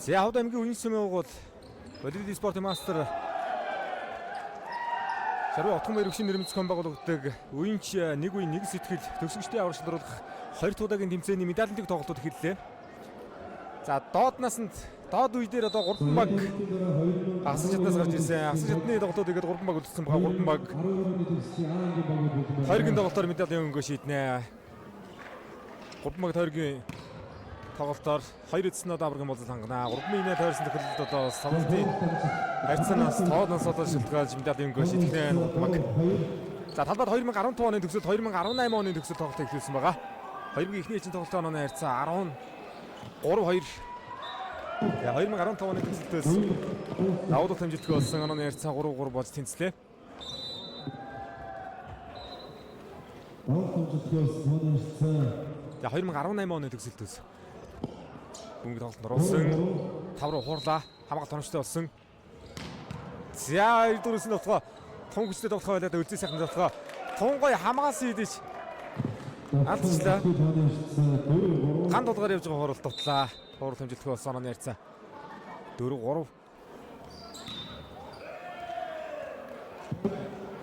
За Ховд аймгийн үеийн сүмийн угуул Болид спортын мастер Шарваа Отгон баяр өгшин нэрмэц зохион байгуулагддаг үеинч нэг үе нэг сэтгэл төгсөгчдийн аврал шалруулах 2 дахь удаагийн тэмцээний медалийн төг тоглолтууд эхэллээ. За доод насанд доод үе дээр одоо 3 баг Агсан шатнаас гарч ирсэн. Агсан шатны тоглолтууд игээд 3 баг үлдсэн байгаа. 3 баг тойргийн тоглолтоор медалийн өнгөө шийднэ. 3 баг тойргийн тоглолтоор 2 эцэс нь одоо аврагын болол хангана. 3 минь тойрсон тохиолдолд одоо салгалтын харьцаанаас тоодноос одоо шилтгаалж медалийн өнгөө шийдэх нэ 3 баг. За талбайд 2015 оны төгсөлт 2018 оны төгсөлт тоглолт эхлүүлсэн байгаа. Хоёрын эхний ээлжийн тоглолтын онооны харьцаа 13-2. Тэгээ 2015 оны төгсөлтөөс давуу тал хэмжилтгүй болсон онооны харьцаа 3-3 болж тэнцлээ. За 2018 оны төгсөлтөөс бөмбөг тоглолтод оруулсан. 5 руу хуурлаа. Хамгаалт оновчтой болсон. За 9-р тоглохоо тун хүчтэй тоглохоо байлаа да үлзий сайхан тоглохоо. Тун гой хамгаалсан идэж алдчихлаа. Ган тулгаар явж байгаа хурал дутлаа. Хурал хэмжилтгүй болсон онооны харьцаа 4-3.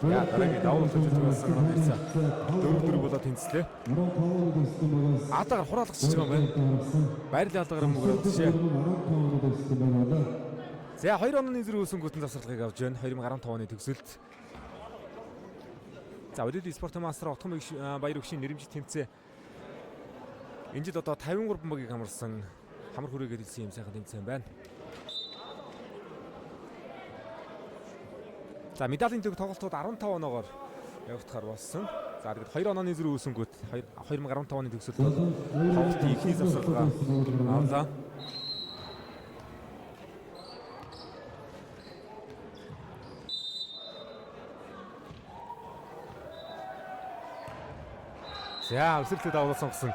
Я дараагийн давуу хэмжилтгүй болсон онооны харьцаа 4-4 болоод тэнцлээ. Алдагаар хураалгачж байгаа юм байна. Байрлал алдагаар мөнгө жишээ. За 2 онооны зэрэг өсөнгүүтэн завсарлагыг авч байна. 2015 оны төгсөлт. За Олид спортын мастер Отгон баяр өгшийн нэрмжит тэмцээн. Энэ жил одоо 53 багийг хамарсан хамар хүрээгээд илсэн юм сайхан тэмцээн байна. За медалийн төг тоглолтууд 15 оноогоор явагдахаар болсон. За тэгэд 2 онооны зэрэг өсөнгүүт 2015 оны төгсөлт бол тоглолтын эхний завсарлага авлаа. За өсөлтөд давуулаа сонгосон.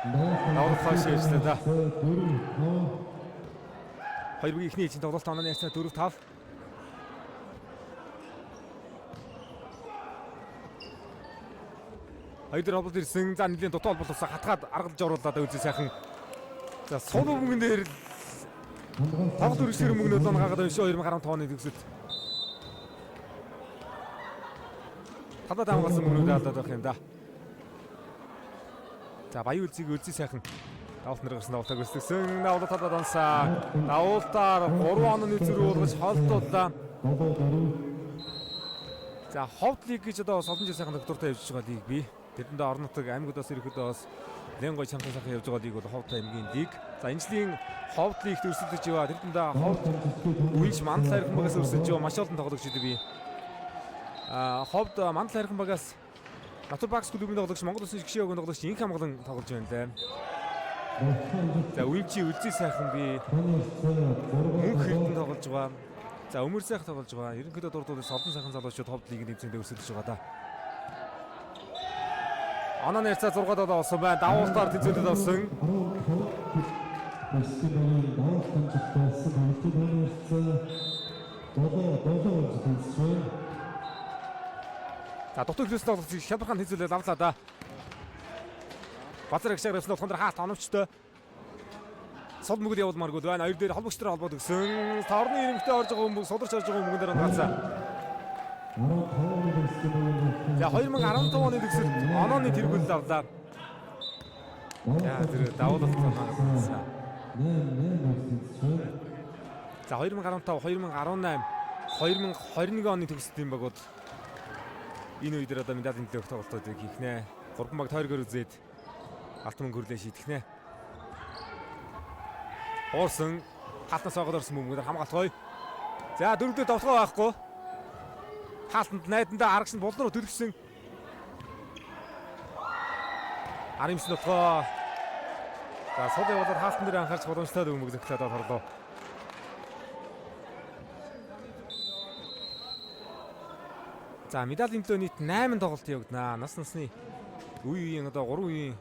Давуулах хойш явжлаа да. Хоёр бүгийн эхний ээлжийн тоглолт онооны харьцаа 4-5. Хоёр дээр холболт ирсэн. За нэлийн дутуу холболт болсон. Хатгаад аргалж оруулаад үзээ сайхан. За сул бөмбөгөн дээр тоглолт үргэлжлэр мөнгөнөд он гаагаад байна шүү 2015 оны төгсөлт. Талаад хамгаалсан мөнгөнүүдээ алдаад байх юм да. За баян үлзийг үлзий сайхан давалт нэр гарсан давалтаг өсгсөн. Давалт талаад онсаа. Давалтаар 3 онооны зүрх уулгаж холдууллаа. За ховд лиг гэж одоо солонж сайхан доктортой явж байгаа лиг би. Тэрэндээ орон нутаг аймагудаас ирэхэд бас лэн гой чамтай сайхан явж байгаа лиг бол ховд аймгийн лиг. За энэ жилийн ховд лигт өрсөлдөж яваа. Тэрэндээ ховд үеч мандал хайрхан багаас өрсөлдөж яваа маш олон тоглогчид бий. А ховд мандал хайрхан багаас Натурбакс клубын тоглогч Монгол Улсын жигшээ өгөн тоглогч инх хамгаалан тоглож байна лээ. За үенчи үлзий сайхан би мөнх хэрдэн тоглож байгаа. За өмөр сайх тоглож байгаа. Ерөнхийдөө дурдвал солон сайхан залуучууд ховд лигийн тэмцээнд өрсөлдөж байгаа да. Онооны харьцаа 6-7 болсон байна. Давуултаар тэнцвүүлээд болсон. За дутуу хөлөөс тоглогч Хямбархан тэнцвүүлээд авлаа да. Базар агшаар явсан болохоор хаалт оновчтой. Сул мөгөл явуулмааргүй байна. Хоёр дээр холбогч нар холбоод өгсөн. Торны ирэмхтэй орж байгаа хүмүүс, сударч орж байгаа хүмүүн дээр онгаацсан. За 2015 оны төгсөлт онооны тэргүүлэл авлаа. За тэр давуулалт оноо. За 2015, 2018, 2021 оны төгсөлтийн багууд энэ үе дээр одоо медалийн төлөөх тоглолтуудыг хийх нэ. 3 баг тойргоор үзээд алт мөнгө хүрлээ шийдэх нэ. Хуурсан хаалтнаас ойгоод орсон бөмбөгөөр хамгаалт гоё. За дөрөвдөө довтлогоо байхгүй. Хаалтанд найдандаа арагш нь булан руу төлгсөн. 19 довтлогоо. За сул явуулаад хаалтан дээр анхаарч боломжтой бөмбөг зөхлөөд орлоо. За медалийн төлөө нийт 8 тоглолт явагдана. Нас насны үе үеийн одоо 3 үеийн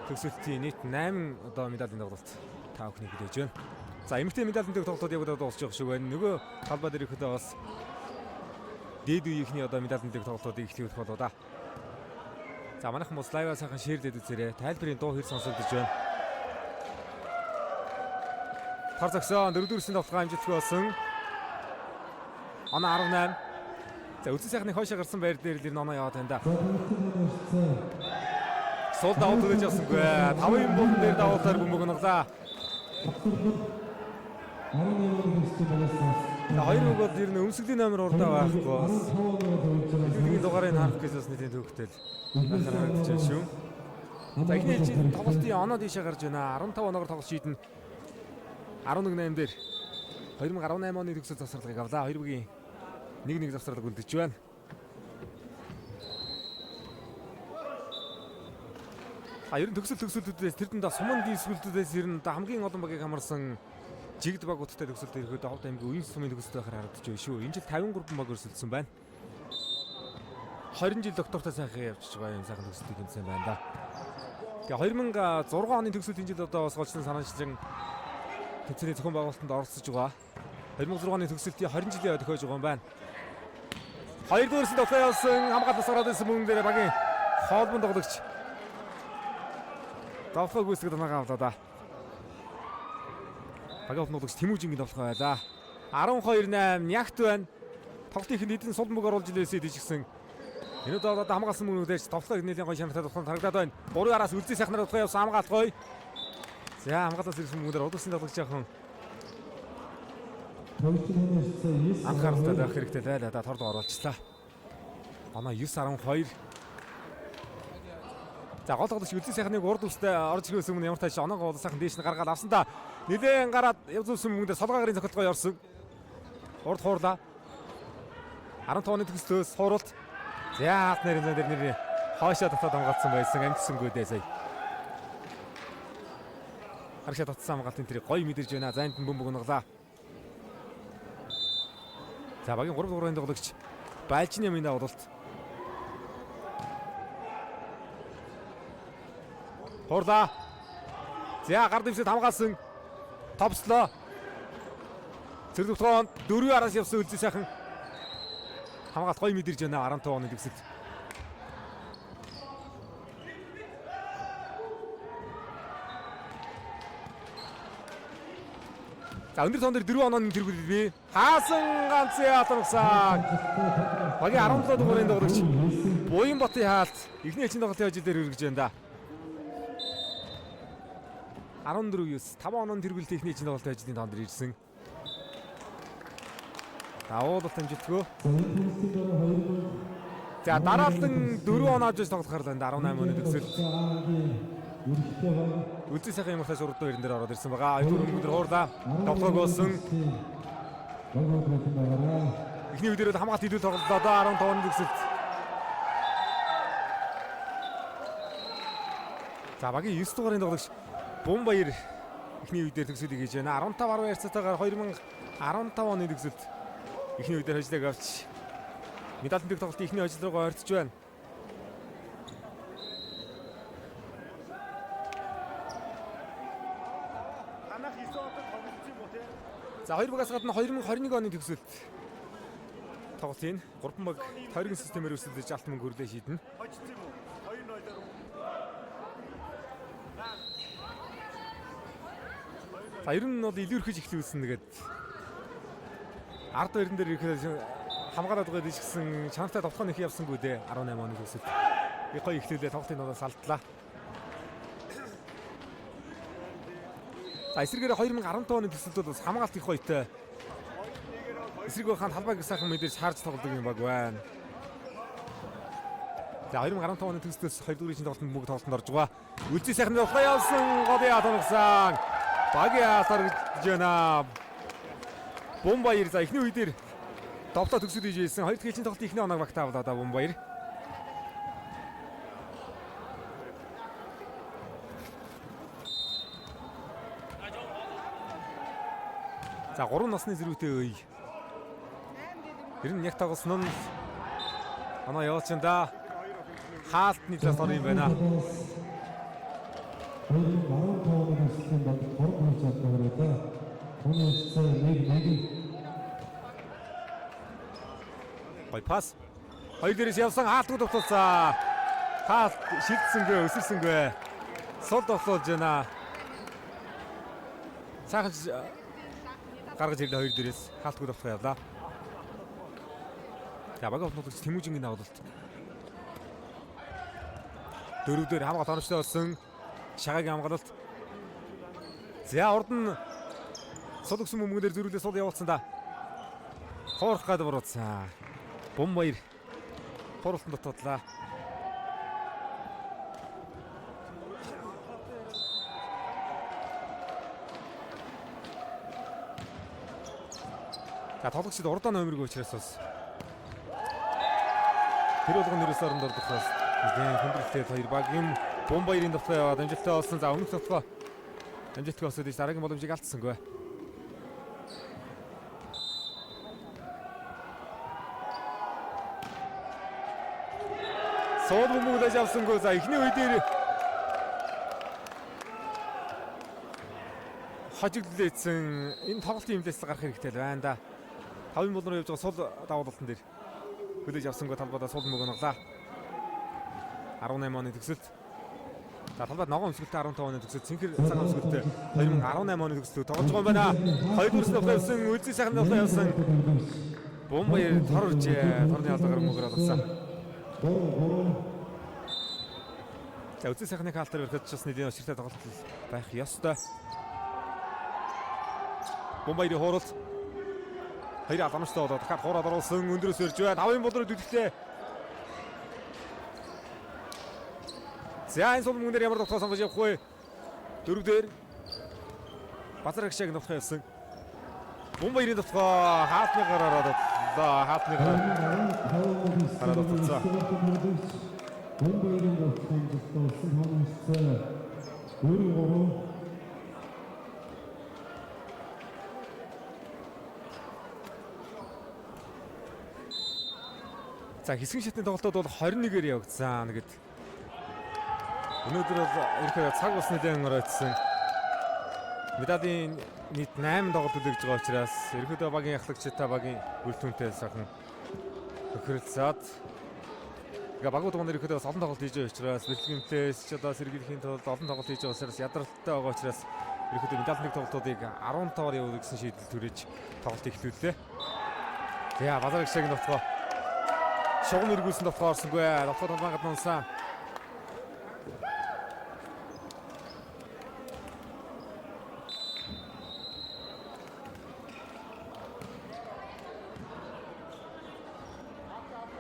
төгсөлтийн нийт 8 одоо медалийн тоглолт та бүхнийг хүлээж байна. За эмэгтэй медалийн төлөө тоглолтууд явагдаад дуусч байгаа шиг байна. Нөгөө талбай дээр ихэдээ бас дээд үеийнхний одоо медалийн төлөө тоглолтуудыг эхлүүлэх болоо да. За манайхан бас лайваа сайхан шеэрлээд үзээрэй. Тайлбарын дуу хэр сонсогдож байна. Тор зогсоо дөрөвдүгээр тоглохоо амжилтгүй болсон. Оноо 18. За Үлзий сайхны хойшоо гарсан байр дээр л ер нь оноо яваад байна да. Сул давуу төлөж явсангүй. 5-ын булан дээр давуулаар бөмбөг унгалаа. За хоёр үг бол ер нь өмсгөлийн номер урдаа байхгүй бас. Тэдний дугаарыг харах гэж бас нэлийн төвхтэй л байхаар харагдаж байна шүү. За эхний ээлжийн тоглолтын оноо дийшээ гарч байна. 15 оноогоор тоглолт шийднэ. 11-8 дээр 2018 оны төгсөл завсарлагыг авлаа. Хоёр бүгийн 1-1 завсарлаг үлдэж байна. А ер нь төгсөл төгсөлтүүдээс тэр дундаа суман дийсгүүлтүүдээс ер нь одоо хамгийн олон багийг хамарсан жигд багуудтай төгсөлт ерөөдөө Ховд аймгийн үеийн сумын төгсөлт байхаар харагдаж байна шүү. Энэ жил 53 баг өрсөлдсөн байна. 20 жил доктортой сайхан явчихж байгаа юм сайхан төгсөлтийг хэмжсэн байна да. Тэгээ 2006 оны төгсөлт энэ жил одоо бас голчлон санаачлан тэмцээний зохион байгуулалтанд оролцож байгаа. 2006 оны төгсөлтийн 20 жилийн тохиож байгаа юм байна. Хоёрдугаар өрсөлд тоглоо явсан хамгаалалт гараад ирсэн мөнгөн дээр багийн хоолбон тоглогч довлохоо гүйцэтгэд унагаа авлаа да. Багийн хоолбон тоглогч Тэмүүжингийн довлохоо байлаа. 12-8 нягт байна. Тоглолтын ихэнд эдэн сул мөг оруулж илээсэй дижигсэн. Энэ удаа одоо хамгаалсан мөнгнүүдээс довлохоо нэлийн гой чанартай довлохоо харагдаад байна. Гурван араас Үлзий сайхнаар довлохоо явсан хамгаалт гоё. За хамгаалаас ирсэн мөнгөөр удаасын тоглогч яхан анхааралтай байх хэрэгтэй байлаа да торд оруулчлаа. Оноо 9-12. За гол тоглогч Үлзий сайхныг урд үстэй орж ирээс өмнө ямар тааш оноогоо бол сайхан дээш нь гаргаад авсан да. Нилээн гараад явж үзсэн мөнгөөр солгоо гарын зохиолгоо орсон. Урд хуурлаа. 15 оны төгслөөс хууралт. За хаалт нэрэн дээр нэр хойшоо татаад хамгаалсан байсан амжсангүй дээ сая. Харагшаа татсан хамгаалтын тэрийг гоё мэдэрж байна. За энд нь бөмбөг унгалаа. За багийн 3 дугаарын тоглогч Балжны ямын давуулалт. Хурлаа. За гар дэвсэд хамгаалсан. Товслоо. Цэрэг төвхөнд дөрвийн араас явсан Үлзий сайхан хамгаалт гоё мэдэрж байна 15 оны төгсөлт. За өндөр тоон дээр 4 онооны тэргүүлэл бий. Хаасан ганцын алгасан. Багийн 17 дугаарын тоглогч Буян Батын хаалт эхний ээлжийн тоглолтын ажил дээр үргэж байна да. 14-9 5 онооны тэргүүлэлт эхний ээлжийн тоглолтын ажлын тоон дээр ирсэн. Давуулалт амжилтгүй. За дараалан 4 оноо авч тоглохоор л байна 18 оны төгсөлт. Үлзий сайхан юм хатаж урдуу ирэн дээр ороод ирсэн байгаа. Хоёрдугаар өмнө дээр хуурлаа. Тоглоог болсон. Эхний үе дээр хамгаалт идүүл тоглолоо да 15 оны төгсөлт. За багийн 9 дугаарын тоглогч Бумбаяр эхний үе дээр төгсөлийг хийж байна. 15-10 харьцаатайгаар 2015 оны төгсөлт эхний үе дээр хожлог авч медалийн дэг тоглолтын эхний хожил руугаа ойртож байна. Танах 9 онтой тоглолцсон юм уу те? За хоёр багаас гадна 2021 оны төгсөлт тоглолтын 3 баг тойргийн системээр өрсөлдөж алт мөнгө хүрлээ шийднэ. Хожсон юм уу? 2-0-оор. За ер нь бол илүүрхэж эхлүүлсэн нэгэд ард барин дээр ирэхэд хамгаалаад байгаа дийш гисэн чанартай довтолгоо нөх явсангүй дээ 18 оны төгсөлт. Их гоё эхлүүлээ тоглолтын дундаас алдлаа. За эсрэгээр 2015 оны төсөлд бол бас хамгаалт их гоётой. Эсрэг хаан талбайг сайхан мэдэрч харж тоглодог юм баг байна. За 2015 оны төгсөлтөөс 2 дугаар ижин тоглолтод мөнгө тоглолтод орж байгаа. Үлзий сайхан довтлоо явсан голын хатангсан. Багийн хаалтаар гэж байна. Бумбаяр за эхний үе дээр довтлоо төгсөд иж байсан. Хоёр дахь ээлжийн тоглолтын эхний оноог багтаа авлаа да Бумбаяр. За 3 насны зэрүүтэй үе. Тэр нь яг тоглосон нь оноо явуулчин да. Хаалтны талаас ор юм байна. 2015 оны төслийн баг 3 гол чадвар байлаа. Түүний эцсээр 1-1 Гой пас. Хоёр дээрээс явсан хаалтгүй довтолцоо. Хаалт шилдсэнгүй, өсөрсөнгүй. Сул довтолж байна. Сайхан Гаргаж ирлээ хоёр дээрээс хаалтгүй довтлогоо явлаа. За багийн хамтлагч Тэмүүжингийн давлалт. Дөрөв дээр хамгаалт оновчтой болсон. Шагагийн хамгаалалт. За урд нь сул өгсөн бөмбөгнөр зөрүүлээ сул явуулсан да. Хуурах гад буруутсан. Бум баяр хууралтан дутуудлаа. За тоглогчид урдаа номергүй учраас бас тэр болгон нэрээс оронд ордох бас нэгэн хүндрэлтэй хоёр багийн Бум баярын довтлогоо яваад амжилттай болсон. За өмнөх довтлогоо амжилттай болсод дараагийн боломжийг алдсангүй. Сууд бөмбөг авсангүй. За эхний үе дээр хожигдлээсэн энэ тоглолтын имлээс гарах хэрэгтэй л байна да. 5-ын бол руу явж байгаа сул давуулалтан дээр хүлээж авсангүй талбайдаа сул бөмбөг оноглаа. 18 оны төгсөлт. За талбайд ногоон өмсгөлтэй 15 оны төгсөлт, цэнхэр цагаан өмсгөлтэй 2018 оны төгсөлт тоглож байгаа юм байна. Хоёрдугаар довтлоо явсан, Үлзий сайхан довтлоо явсан. Бум баяр тор үржээ. Торны алгаар мөнгөөр олгосон. 3-3. За Үлзий сайхны хаалтаар барихад ч бас нэлийн очиртай тоглолт байх ёстой. Бум баярын хууралт. Хоёр аламжтай болоод дахиад хуураад оруулсан, өндрөөс өрж байна. 5-ын бол руу дүтглээ. За энэ сул мөнгөнээр ямар довтлогоо сонгож явах вэ? Дөрөв дээр Базар агшааг довтлогоо явсан. Бум баярын довтлогоо хаалтны гараараа довтлоо. Хаалтны гараар 15 оны Хараад утцаа. Бум баярын довтлогоо амжилттай болсон. Тооны харьцаа 4-3. За хэсгийн шатны тоглолтод бол 21-ээр явагдсан гэд. Өнөөдөр бол ерөнхийдөө цаг ус нэлээд оройтсан. Медалийн нийт 8 тоглолт үлдэж байгаа учраас ерөнхийдөө багийн ахлагчтай багийн үр дүнтэй сайхан тохиролцоод тэгээ багууд маань ерөнхийдөө бас олон тоглолт хийж байгаа учраас бэлтгэмтээс ч одоо сэргийлэхийн тулд олон тоглолт хийж байгаа учраас ядралтай байгаа учраас ерөнхийдөө медалийн нэг тоглолтуудыг 15-аар явуулах гэсэн шийдэл төрөж тоглолт эхлүүллээ. За базар гişэг довтлогоо шугам эргүүлсэн довтлогоо орсонгүй. Довтлогоо талбай гадна унсан.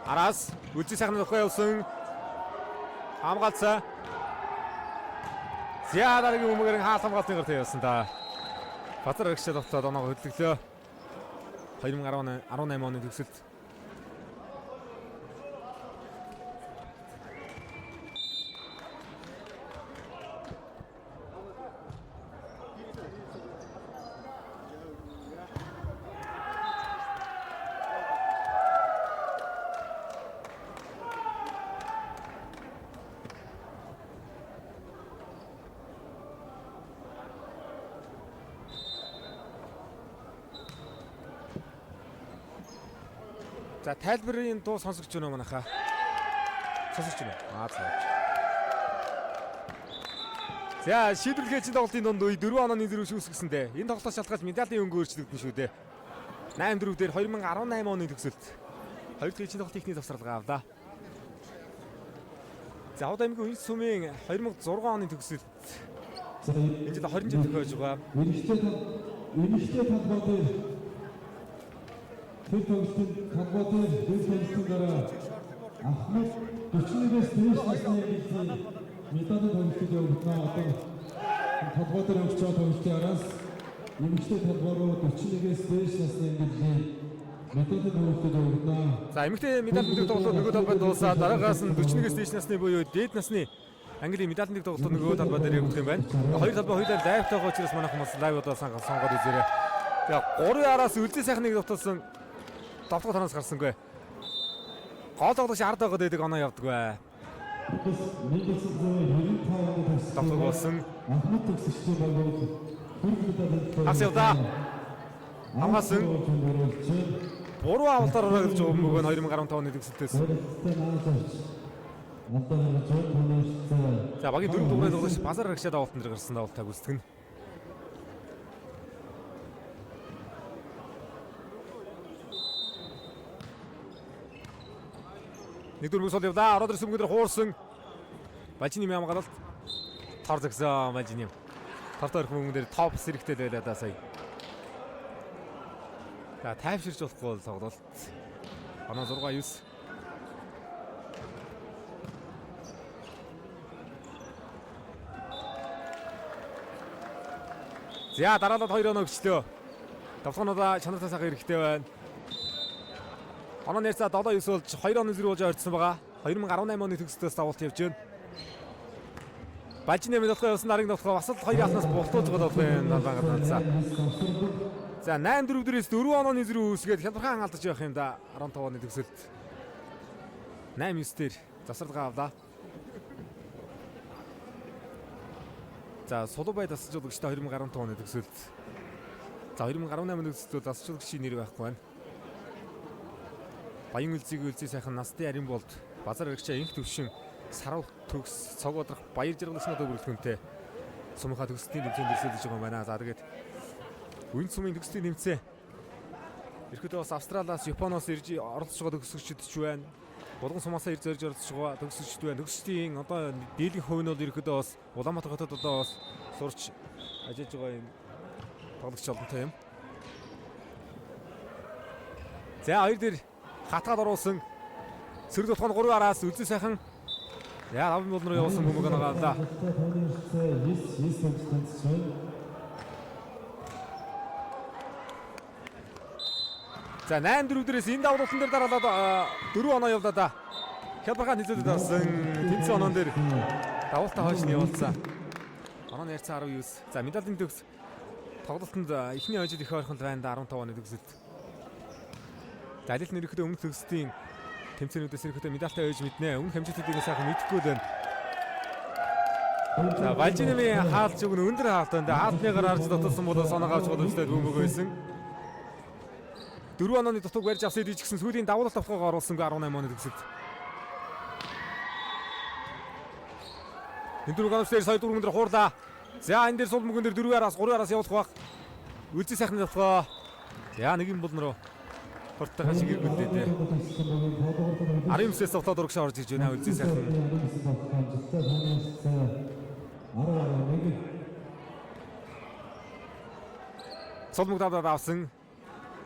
Араас Үлзий сайхан довтлогоо явсан. Хамгаалцаа. За дараагийн бөмбөгээр хаалт хамгаалтын гарт явсан да. Базар агшаа довтлоод оноогоо хөдлөглөө. 2018 оны төгсөлт. За тайлбарын дуу сонсогч байна уу манайхаа? Сонсогч байна уу? Аа за. За шийдвэрлэгээчийн тоглолтын дунд үе 4 онооны зэрэг үүсгэсэндээ энэ тоглолтоос шалтгаалж медалийн өнгө өөрчлөгдөн шүү дээ. 8-4 дээр 2018 оны төгсөлт. Хоёр дахь ээлжийн тоглолтын эхний завсарлага авлаа. За Ховд аймгийн Үнс сумын 2006 оны төгсөлт. Энэ жил 20 жил тохиож байгаа. Эмэгтэй талбай дээр тэр тоглолтын талбай дээр тэр тоглолтын дараа Ахмад 41-ээс дээш насны ангиллын медалийн тоглолтод явагдана. Одоо талбай дээр явж байгаа тоглолтын араас эмэгтэй талбай руу 41-ээс дээш насны ангиллын медалийн тоглолтод явагдана. За эмэгтэй медалийн дэг тоглолт нөгөө талбайд дуусаад дараагаас нь 41-ээс дээш насны буюу дээд насны английн медалийн дэг тоглолт нөгөө талбай дээр явагдах юм байна. Хоёр талбай хоёулаа live байгаа учраас манайхан бас live одоо сонгоод үзээрэй. Тэгээ 3 араас Үлзий сайхныг довтолсон довтлогоо тараас гарсангүй. Гол тоглогч ард байгаад байдаг оноо явдаггүй. 1995 оны төгсөлт Довтлого болсон. Ахмад төгсөгчдийн баг бол хүрх медаль Хас явдаа. Хамгаалсан. Буруу авалтаар ороо гэж бөмбөг нь 2015 оны төгсөлтөөс. За багийн дөрөв дугаарыг тоглогч Базар агшаа давалтан дээр гарсан давалтаа гүйцэтгэнэ. Нэг дөрөв сул явлаа. Ороод ирсэн бөмбөр хуурсан. Балжин юм хамгаалалт. Тор згсэн Балжин юм. Тортой өрх бөмбөр дээр топ сэрэгтэй байлаа да сая. За тайвширч болохгүй бол тоглолт. Оноо 6-9. За дараалал 2 оноо өгчлөө. Давтгоонуудаа чанартай сайхан хэрэгтэй байна. Оноо нэрцаа 7-9 болж 2 оноо зэрэг болж ойртсон байгаа. 2018 оны төгсөлтөөс давуулт явж байна. Балжин нэмэл болохоо явсан дараагийн тоглохоо бас л хоёр алнаас бултуулж байгаа болох юм дангаа. За 8-4 дээрээс 4 онооны зэрэг үүсгээд хялбархан алдаж явах юм да. 15 оны төгсөлт. 8-9 дээр завсарлага авлаа. За Сулубай дасгалжуулагчтай 2015 оны төгсөлт. За 2018 оны төгсөлтөд дасгалжуулагчийн нэр байхгүй байна. Баян үлзийг үлзий сайхан насны арин болд базар аригчаа инх төвшин сарав төгс цог бодрох баяр жаргалсан одоо бүрэлдэхүүнтэй сумынхаа төгсөлтийн тэмцээнд өрсөлдөж байгаа юм байна. За тэгээд үн сумын төгсөлтийн тэмцээн ерөөдөө бас Австралиас, Японоос ирж оролцож байгаа төгсөгчд ч байна. Булган сумаасаа ирж зорж оролцож байгаа төгсөгчд байна. Төгсөлтийн одоо дийлэнх хувь нь бол ерөөдөө бас Улаанбаатар хотод одоо бас сурч ажиллаж байгаа юм тоглогч олонтой юм. За хоёр дээр хатгаад оруулсан сэрэг тутгын 3 араас үлзий сайхан яа 5 бол руу явуулсан бөмбөг нагаалаа. 9 9 тэнцэж байна. За 8-4 дээрээс энэ давуулалтан дээр дараалаад 4 оноо явлаа да. Хялбархан хизүүлээд авсан тэнцэн оноон дээр давуултаа хойш нь явуулсан. Онооны ярьцаа 19. За медалийн төгс тоглолтод эхний хожид их ойрхон байна да 15 оны төгсөлт. За аль нь ерөнхийдөө өмнөх төгсөлтийн тэмцээнүүдээс ерөнхийдөө медальтай байж мэднэ. Өмнөх хэмжээтэйг сайхан мэдэхгүй л байна. За Балжинамын хаалт зүг нь өндөр хаалт байна. Хаалтныгаар харж дотолсон бол соноо авч боломжтой бөмбөг байсан. 4 онооны дутууг барьж авсан эдий ч гэсэн сүүлийн давуулалт авахгаа оруулсангүй 18 оны төгсөлт. Энэ дөрөв ганц дээр сая дөрвөн дээр хуурлаа. За энэ дээр сул мөнгөн дээр 4 араас 3 араас явуулах байх. Үлзий сайхны давтгаа. За нэг юм бол нөрөө. Хурдтайгаа шиг эргүүлдээ дээ. 19-ээс тоглоод урагшаа орж ирж байна үлзий сайхан. Сул мөнгө даваад авсан.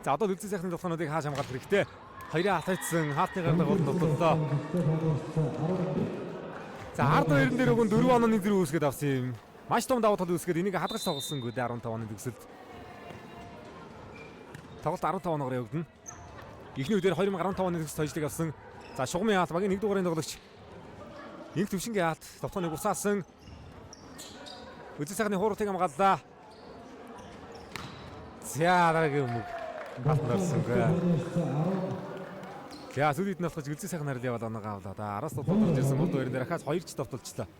За одоо үлзий сайхны давтгаануудыг хааш хамгаалах хэрэгтэй. Хоёрын хатайцсан хаалтны гардаг бол довтлоо. За ард хоёрын дээр өгөн 4 онооны зэрэг үүсгээд авсан юм. Маш том давуу тал үүсгээд энийг хадгалж тоглосонгүй дээ 15 оны төгсөлд. Тоглолт 15 оноогоор явагдана. Эхний үедэр 2015 оны төгсөлт хожлыг авсан. За шугамын хаалт багийн 1 дугаарын тоглогч Инх төвшингийн хаалт довтооны гусаасан. Үлзий сайхны хууралтыг хамгааллаа. За дараагийн өмг хаалтанд орсонгүй. За сүүлийн нь болохож үлзий сайхан харил яваад оноогоо авлаа. Да араас довтолж ирсэн мод хоёрын дээр ахаас хоёр ч довтолчлоо.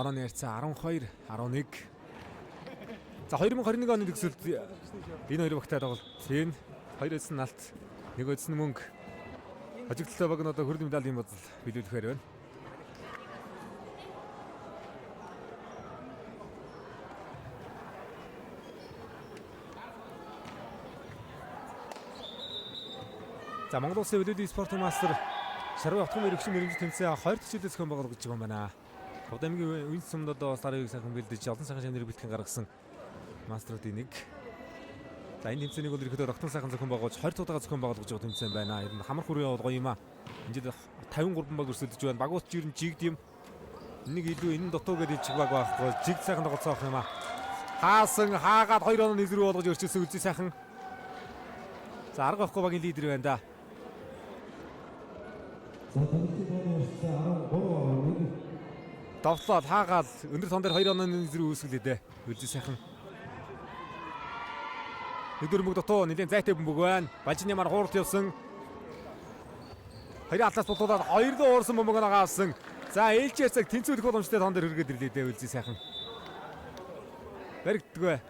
Онооны ярьцаа 12 11. За 2021 оны төгсөлд энэ хоёр багтай тоглолт. Энэ хоёр эзэн налт, нэг эзэн мөнгө. Хожигдлоо баг нь одоо хөрд медалийн бодол билүүлэхээр байна. За Монгол Улсын волейбол спортын мастер Шарвын Отгон мэрэгшин мэрэгжил тэмцээн 20 дахь жилээс зохион байгуулагдаж байгаа юм байна. Ховд аймгийн үн сумд одоо сарын сайхан бэлдэж олон сайхан шамнэр бэлтгэн гаргасан мастеруудын нэг. За энэ тэмцээнийг бол ерөнхийдөө огтон сайхан зохион байгуулж 20 удаа зохион байгуулж байгаа тэмцээн байна. Ер нь хамар хүрээ бол гоё юм аа. Энэ жил 53 баг өрсөлдөж байна. Багууд ч ер нь жигд юм. Нэг илүү энэ дутуу гэдэг чих баг байхгүй. Жигд сайхан тоглоцоо авах юм аа. Хаасан хаагаад 2 оноо нэзрүү болгож өрчилсөн үлзий сайхан. За арга байхгүй багийн лидер байна да. За тоглолтын тооны ярилцаа 13 11. Довтлоод хаагаал өндөр тон дээр 2 онооны зэрэг үүсгэлээ дээ. Үлзий сайхан. Нэг дөрмөг дутуу нэлийн зайтай бөмбөг байна. Балжин ямар хууралт явсан. Хоёрын алаас бултуулаад хоёр дөө уурсан бөмбөг нагаа авсан. За ээлж ярьцаг тэнцвүүлэх боломжтой тон дээр хүргээд ирлээ дээ үлзий сайхан. Баригддаггүй.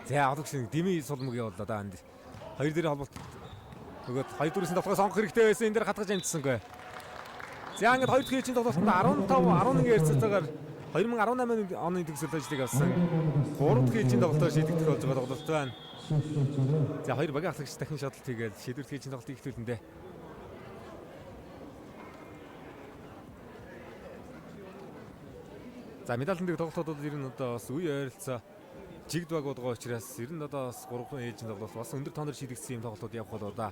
За одогш нэг дими сулмаг явууллаа да энд. Хоёр дээр холболт өгөөд хоёр дөрвсөн тоглохоо сонгох хэрэгтэй байсан. Энэ дээр хатгаж амжсангүй. За ингээд хоёр дахь ээлжийн тоглолтод 15 11 ярилцлагаар 2018 оны төгсөл ажлыг авсан 3 дахь ээлжийн тоглолтоор шийдэгдэх болж байгаа тоглолт байна. За хоёр багийн ахлагч дахин шалгалт хийгээд шийдвэрлэх ээлжийн тоглолтыг эхлүүлэндээ. За медаль дээг тоглолтууд бол ер нь одоо бас үе ойролцоо жигд баг байгаа учраас ер нь одоо бас 3 ээлжийн тоглолт бас өндөр тооноор шийдэгдсэн юм тоглолтууд явах болоо да.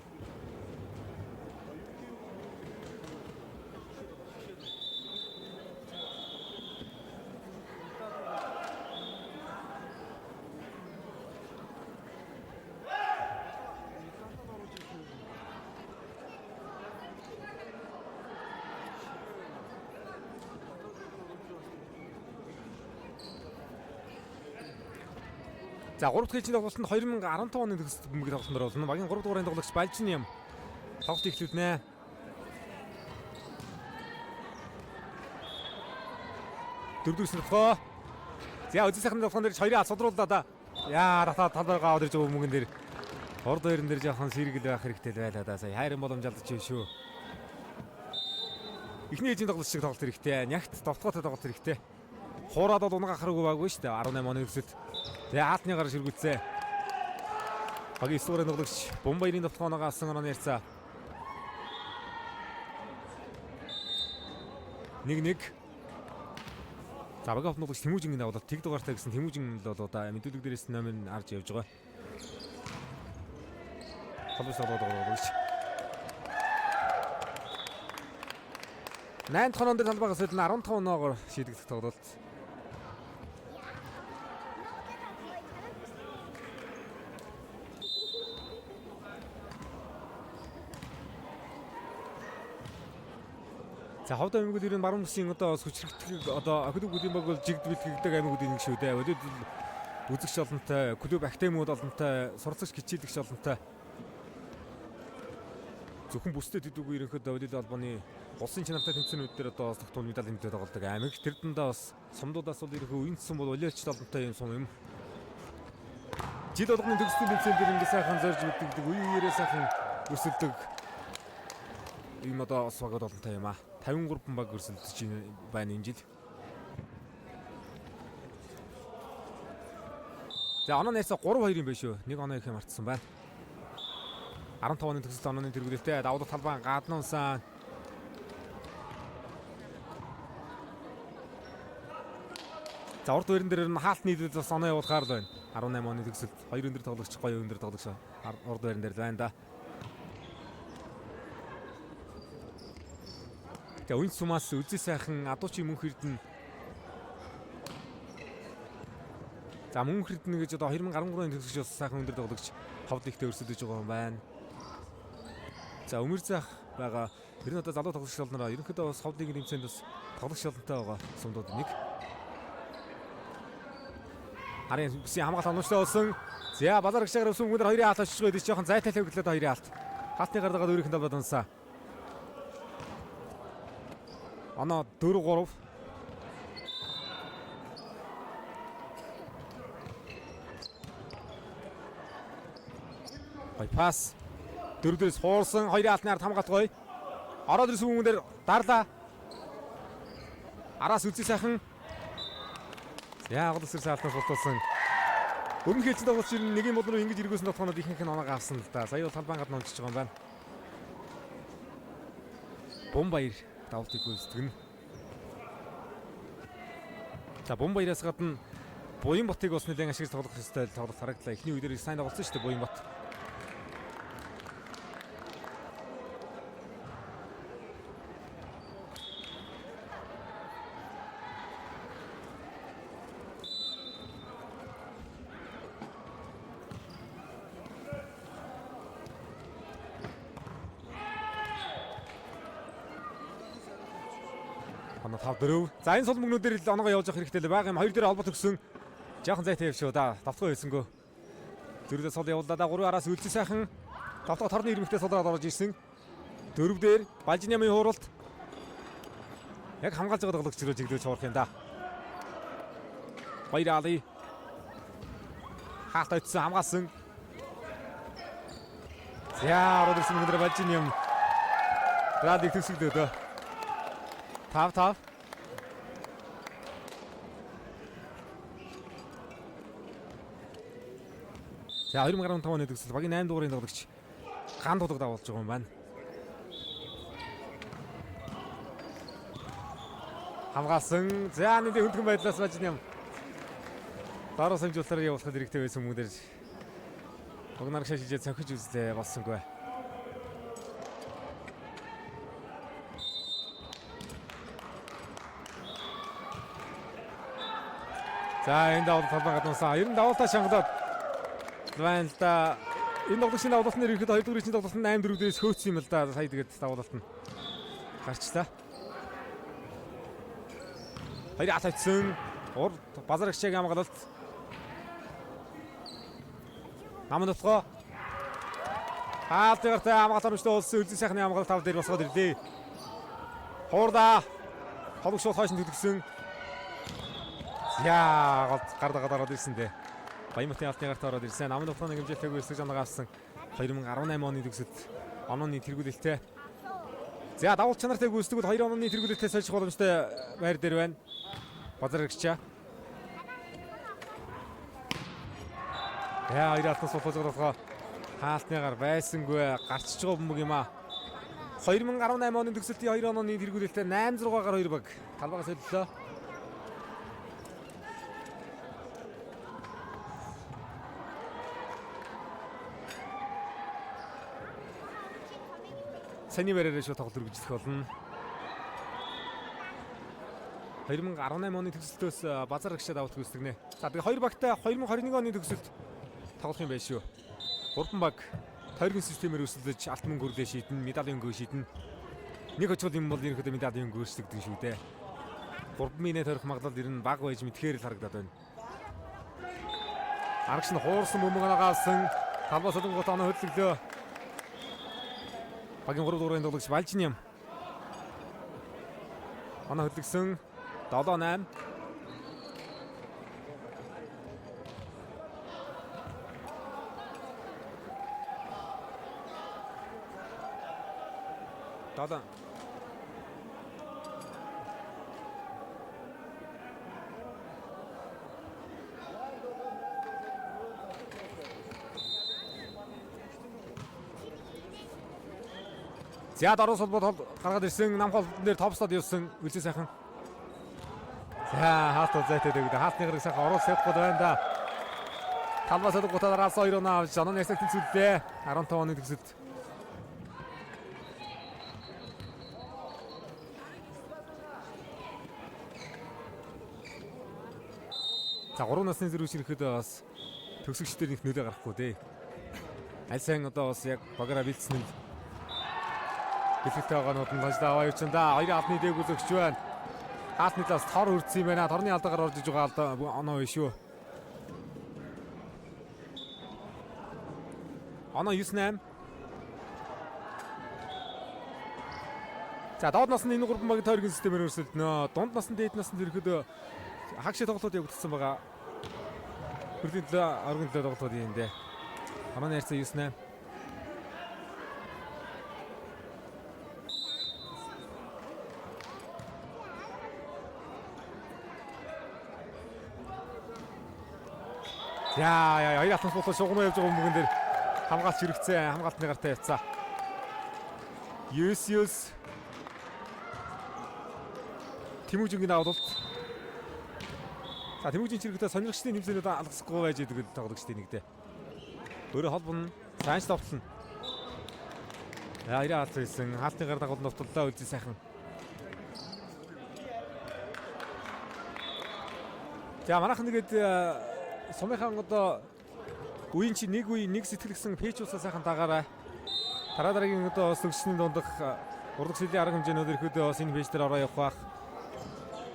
За 3 дахь ээлжийн тоглолтод 2015 оны төгсөлт бөмбөг тоглолтод оруулна. Багийн 3 дугаарын тоглогч Балжин юм. Тоглолт эхлүүлнэ. Дөрөвдүгээр сэрдгоо. За үзэн сайхан тоглолтын дээр хоёрын алт судрууллаа да. Яа ратаа талбайгаа аваад ирж байгаа бөмбөгөн дээр урд хоёрын дээр жоохон сэргэл байх хэрэгтэй л байлаа да. Сая хайрын боломж алдаж шүү. Эхний ээлжийн тоглолт шиг тоглолт хэрэгтэй. Нягт довтгоотой тоглолт хэрэгтэй. Хуураад бол унаг ахраагүй байггүй шүү дээ. 18 оны төгсөлт. Тэгээ хаалтны гар ширгүүлцээ. Багийн 9 дугаарын тоглогч Бумбаярын довтгооноогоо авсан онооны харьцаа. 1-1. За багийн тоглогч Тэмүүжингийн давуулалт тэг дугаартай гэсэн Тэмүүжин л бол одоо мэдүүлэг дээрээс номер нь арж явж байгаа. Холбос тоглогч. 8 дахь онон дээр талбайгаас солино 15 оноогоор шийдэгдэх тоглолт. За Ховд аймагуд ер нь баруун бүсийн одоо хүчрхэгдэх одоо клуб бүлийн баг бол жигд бэлтгэгдэг аймагуудын нэг шүү дээ. Бодит үзэгч олонтой, клуб академиуд олонтой, суралцагч хичээлэгч олонтой. Зөвхөн бүстэй төдийгүй ерөнхийдөө бодит холбооны улсын чанартай тэмцээнүүд дээр одоо тогтмол медаль хэмжээ тоглодог аймаг. Тэр дундаа бас сумдуудаас бол ерөнхий үеийн цэсэн бол улиалчд олонтой юм сум юм. Жил болгоны төгслийн тэмцээн дээр ингээ сайхан зорж мэддэг, үе үеэрээ сайхан өрсөлдөг ийм одоо бас багууд олонтой юм аа. 53 баг өрсөлдөж байна энэ жил. За оноо найсаа 3-2 юм байна шүү. Нэг оноо их юм мартсан байна. 15 оны төгсөлт онооны тэргүүлэлтэй давуу талбай гадна унсан. За урд хоёрын дээр нь хаалт нийлүүл бас оноо явуулахаар л байна. 18 оны төгсөлт хоёр өндөр тоглогч гоё өндөр тоглогч урд байран дээр л байна да. За үн сумаас үзээ сайхан адуучийн мөнх эрдэнэ. За мөнх эрдэнэ гэж одоо 2013 оны төгсгөж бас сайхан өндөр тоглогч ховд ихтэй өрсөлдөж байгаа юм байна. За өмөр зах байгаа. Тэр нь одоо залуу тоглогч болнороо ерөнхийдөө бас ховд лигийн тэмцээнд бас тоглогч олонтой байгаа сумдууд нэг. Арын бүсийн хамгаалалт оновчтой болсон. За балар гişгээр өвсөн хүмүүдэр хоёрын хаалт очиж байгаа. Жоохон зайтай тавигдлаад хоёрын хаалт. Хаалтны гардагаад өөрийнх нь талбайд унсаа. Оноо 4-3. Гой пас. Дөрөвдөөс хуурсан хоёрын хаалтны ард хамгаалт гоё. Ороод ирсэн хүмүүдэр дарлаа. Араас үзий сайхан. За агал өсөр саалтнаас болтуулсан. Өмнөх ээлжийн тоглогч ер нь нэгийн болон руу ингэж эргүүлсэн дотгонод ихэнх нь оноогоо авсан л да. Сая бол талбайн гадна унчиж байгаа юм байна. Бумбаяр давалтыг гүйцэтгэнэ. За Бумбаяраас гадна Буян Ботыг бас нэлээд ашиглаж тоглох ёстой тоглолт харагдлаа. Эхний үе дээр сайн тоглолцсон шүү дээ Буян Бот. Оноо 5-4. За энэ сул мөнгнүүдээр л оноогоо явуулж явах хэрэгтэй л байгаа юм. Хоёр дээр холбоо төгсөн. Жаахан зайтай явшуу да. Давтгаа байсангүй. Дөрөвдөө сул явууллаа да. Гурван араас үлдсэн сайхан. Давтгаа торны ирмэгтэй сулраад орж ирсэн. Дөрөв дээр Балжин ямын хууралт. Яг хамгаалж байгаа тоглогч руу жиглүүлж хуурах юм да. Баяр Али. Хаалт очсон хамгаалсан. За ороод ирсэн мөнгөөр Балжин ям. Радик төгсгөлөө дөө. 5-5. За 2015 оны төгсөл багийн 8 дугаарын тоглогч ган тулаг давуулж байгаа юм байна. Хамгаалсан. За нэгэн хөндгөн байдлаас баж юм. Дараа самжуулалтаар явуулахад хэрэгтэй байсан хүмүүдэр уг нарагшаа шижээ цохиж үзлээ болсонгүй. За энэ давал талбай гадуунсан. Ер нь давалтаа шангалаад байна л да. Энэ тоглогчийн давлалт нь ерөнхийдөө 2 дугаар ичийн тоглолт нь 8-4 дээрээс хөөцсөн юм л да. Сая тэгээд давлалт нь гарчлаа. Хоёр аль авцсан. Ур базар агчааг хамгаалалт. Нам нутгаа. Хаалтын гартай хамгаалалт оромжтой болсон. Үлзий сайхны хамгаалалт тав дээр босгоод ирлээ. Хуурдаа. Ховог шууд хойш нь төлгсөн. Яа, гол гар дагаад ороод ирсэн дээ. Баянбатын алтны гарт ороод ирсэн. Намын нутгааны хэмжээлтэйг өсөж ангаа авсан. 2018 оны төгсөлт онооны тэргүүлэлтээ. За давуул чанартай гүйцэтгэл 2 онооны тэргүүлэлтээ сольж боломжтой байр дээр байна. Базар агчаа. Яа, хоёр алтан суулгаж байгаа хаалтны гар байсангүй гарчж байгаа бөмбөг юм аа. 2018 оны төгсөлтийн 2 онооны тэргүүлэлтээ 8-6 гар хоёр баг талбайгаа солилоо. Саний бариараа шууд тоглолт үргэлжлэх болно. 2018 оны төгсөлтөөс базар агшаа давалт гүйцэтгэнэ. За тэгээ хоёр багтай 2021 оны төгсөлт тоглох юм байна шүү. Гурван баг тойргийн системээр өсөлдөж алт мөнгө хүрлээ шийднэ, медалийн өнгөө шийднэ. Нэг очвол юм бол ерөнхийдөө медалийн өнгө өөрчлөгдөн шүү дээ. 3 минут тойрох магадлал ер нь бага байж мэдхээр л харагдаад байна. Арагш нь хуурсан бөмбөг агаасан. Талбай солонгот оноо хөдлөглөө. Багийн 3 дугаарыг тоглогч Балжин юм. Оноо хөдлөсөн 7-8. Долоо. За даруй сулбод гаргаад ирсэн намхол дээр топслоод явсан үлзий сайхан. За хаалт зайтай дэгдэ. Хаалтны гараг сайхан оруулах явахгүй байна да. Талбай содготоо дараалсан 2 оноо авч онооны ясаг тэнцвэрлээ. 15 оны төгсөлт. За 3 насны зэрэг ирэхэд бас төгсөгчдөр нэг нөлөө гарахгүй дээ. Аль сайн одоо бас яг багаараа бэлдсэн нь бэлгэлтэй байгаанууд нь лажлаа аваа явчихсан да. Хоёрын албаны дээгүүр зөгч байна. Хаалтны талаас тор хүрдсэн юм байна. Торны алдаагаар орж иж байгаа алдаа оноо биш шүү. Оноо 9-8. За доод насны энэ гурван багийн тойргийн системээр өрсөлдөнө. Дунд насны дээд насны ерөөдөө хагш тоглолтууд явагдсан байгаа. Хөрлийн төлөө оргон төлөө тоглолтууд юм дээ. Онооны харьцаа 9-8. За яа хоёр алтан суулаа шугамаа явж байгаа хүмүүгэн дээр хамгаалч хэрэгцээ хамгаалтны гартай явцаа. 9-9 Тэмүүжингийн давлалт. За Тэмүүжин чирэгдээ сонирхчдын нэмсэнүүд алгасахгүй байж идэг тоглогчдын нэгдээ. Өөрөө холбоно. Цааш товтлно. За 90 алт байсан. Хаалтны гар дагуул нутгаллаа үлзий сайхан. За манайхан нэгэд сумынхан одоо үеийн чи нэг үе нэг сэтгэлгсэн пэйж усаа сайхан дагаарай. Дараа дараагийн одоо бас төгсчний дундах урлаг шилийн арга хэмжээнүүд ирэхэд бас энэ пэйж дээр ороо явах байх.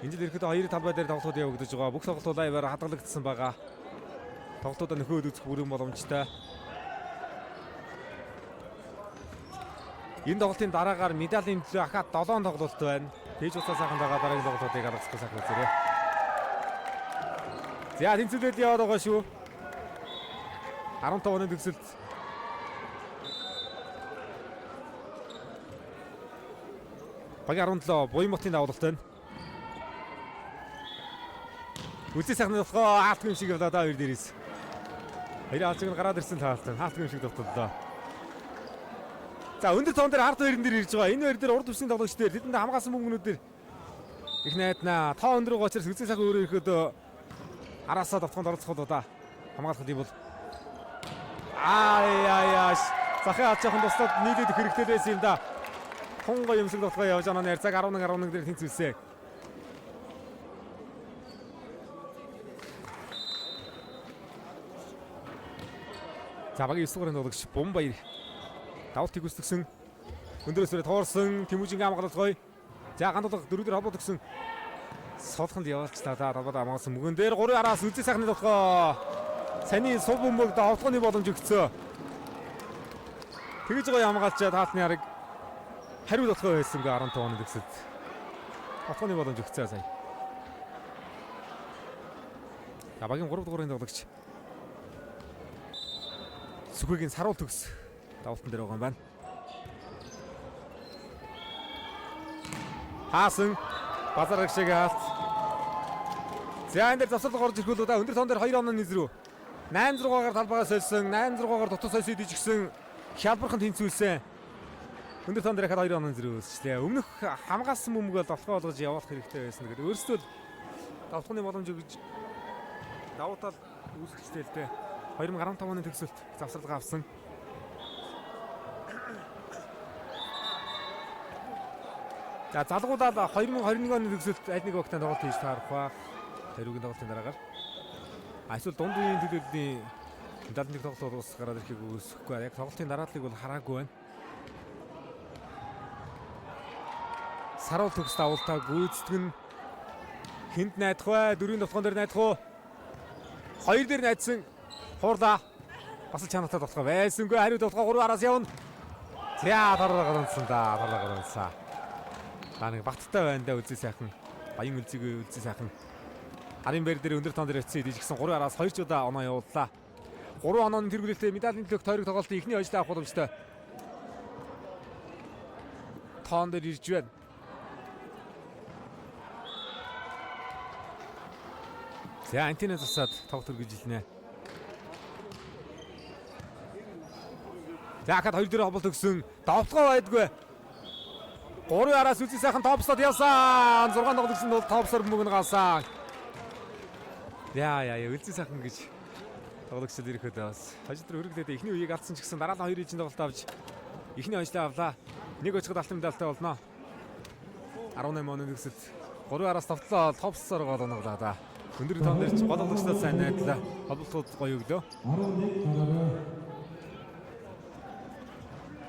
Энэ жил ирэхэд хоёр талбай дээр тоглолтууд явагдаж байгаа. Бүх тоглолтууд лайваар хадгалагдсан байгаа. Тоглолтуудаа нөхөөд үзэх бүрэн боломжтой. Энэ тоглолтын дараагаар медалийн төлөө ахаад 7 тоглолт байна. Пэйж усаа сайхан дагаа дараагийн тоглолтуудыг алгасахгүй сайхан үзээрэй. За тэнцвэрлэл яваад байгаа шүү. 15 оны төгсөлт. Багийн 17 Буянботын давлалт байна. Үлзий сайхны болохоо аалтгүй юм шиг явлаа да хоёр дээрээс. Хоёрын алжиг нь гараад ирсэн таалтан. Хаалт юм шиг довтлоо. За өндөр тоон дээр ард хоёрын дээр ирж байгаа. Энэ хоёр дээр урд төвсний тоглогч дээр тэдэнд хамгаалсан бөмбөгнүүд дээр их найднаа. Тоо өндөр байгаа учраас үзэн сайхан өөрөө ирэхэд араасаа довтгонд оролцох удаа хамгаалах юм бол ай ай ай захын ад жоохон туслаад нийлээд өгөх хэрэгтэй байсан юм да. Тун гоё юмсаг довтгоо явж байгаа нэр цаг 11 11 дээр тэнцвэлсэн. За багийн 9 дугаарын тоглогч Бумбаяр давтыг үсгсэн. Өндрөөс өрөө туурсан Тэмүүжингийн хамгаалалт гоё. За гандалга дөрөв дээр холбоо төгсөн. Суулханд явуулчлаа да толгойд хамгаалсан мөгөн дээр 3 араас үзээ сайхны довтгоо. Саний сув бөмбөг довтгооны боломж өгцөө. Тэгж гоё хамгаалчаа таалтны хараг хариу довтгоо байсангүй 15 оны төгсөлд. Довтгооны боломж өгцөө сая. За багийн 3 дугаарын тоглогч Сүхээгийн саруул төгс давалтан дээр байгаа юм байна. Хаасан базар агшиг хаалт. За энэ дээр завсарлага орж ирэх үү да. Өндөр тоон дээр 2 оноо нэзрүү. 8-6-гаар талбайгаа сольсон, 8-6-гаар дутуу сольсод ижигсэн хялбархан тэнцвүүлсэн. Өндөр тоон дээр хахад 2 оноо нэзрүү үүсчлээ. Өмнөх хамгаалсан бөмбөгөө довтлогоо олгож явуулах хэрэгтэй байсан. Тэгээд өөрсдөө довтлогын боломж өгж давуу тал үүсгэжтэй л дээ. 2015 оны төгсөлт завсарлага авсан. За залгуулаад 2021 оны төгсөлт аль нэг багтаа тоглолт хийж таарах ба. Хариугийн тоглолтын дараагаар. Эсвэл дунд үеийн төлөөллийн медалийн тоглолт уус гараад ирэхийг үүсэхгүй. Яг тоглолтын дарааллыг бол хараагүй байна. Саруул төгс давуултаа гүйцэтгэн нь хүнд найдах вэ? Дөрвийн довтгоон дээр найдах уу? Хоёр дээр найдсан. Хуурлаа. Бас л чанартай довтгоо байсангүй. Хариу довтгоо 3 араас явна. За тарлаа гарсан да. Тарлаа гарсан. За нэг баттай байна да үзээ сайхан. Баян үлзийгүй үлзий сайхан. Арын бэр дээр өндөр тоон дээр очсон идэж гисэн 3 араас 2 ч удаа оноо явууллаа. 3 онооны тэргүүлэлтээ медалийн төлөх тойрог тоглолтын эхний ажлаа авах боломжтой. Тоон дээр ирж байна. За антина засаад тоглолт үргэлж илнэ. За хахад хоёр дээр хоболт өгсөн. Довтлогоо байдгүй. 3 араас үзий сайхан топсод явсан. 6 тоглогчсонд бол топсоор бөмбөг нь галсан. Яа үлзий сайхан гэж тоглогчдод ирэхэд бас хожид руу өргөлөөд эхний үеийг алдсан ч гэсэн дараа нь хоёр ижин тоглолт авч эхний ажлаа авлаа. Нэг очиход алтан медальтай болно. 18 оны төгсөлт 3 араас товтлоо топсоор гол оноглаа да. Өндөр тоон дээр ч гол тоглогчдод сайн найдлаа. Холболтууд гоё өглөө. 11 гараараа.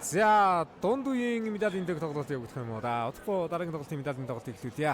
За дунд үеийн медалийн дэг тоглолт явагдах юм уу да. Удахгүй дараагийн тоглолтын медалийн тоглолтыг эхлүүлье.